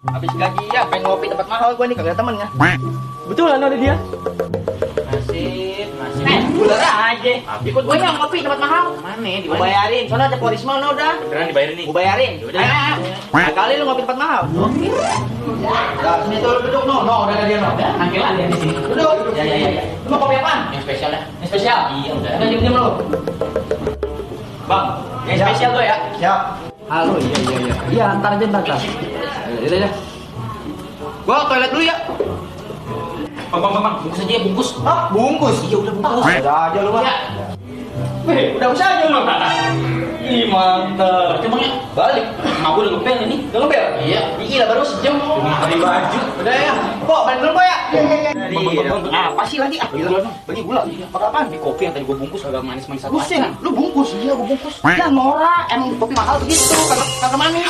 Habis gajian pengen ngopi tempat mahal gua nih kagak ada temennya. Betulan ada dia. Nasib. Bular aja. Ikut gua yang ngopi tempat mahal. Mana? Di Gua mana? bayarin. Soalnya ada Porisma udah. Beneran dibayarin nih. Gua bayarin. Yaudah. Ayo. Kali lu ngopi tempat mahal. Nah, sini tuh lu duduk no. Udah ada dia no. Angkelan dia di sini. Duduk. Ya. Lu mau kopi apaan? Yang spesial ya. Yang spesial? Iya, udah. Udah diam lu. Bang, yang spesial tuh ya. Siap. Halo, iya. Iya, antar aja ntar. Iya. Gua ke toilet dulu ya. Bang, bungkus aja ya, bungkus. Hah? Bungkus? Iya, udah bungkus. Udah aja lu, Bang. Ya. Udah usah aja lu. Ih, mantap. Coba ya. Balik. Mak gua udah ngepel ini. Udah ngebel? Iya. Gila baru sejam. Beli baju. Udah ya. Kok balik dulu, Pak ya? Bang, apa sih lagi? Gila. Bagi gula. Pakai apaan? Ini kopi yang tadi gua bungkus agak manis-manis satu. Buset, lu bungkus? Iya, gua bungkus. Ya, Nora, emang kopi mahal begitu, kagak manis.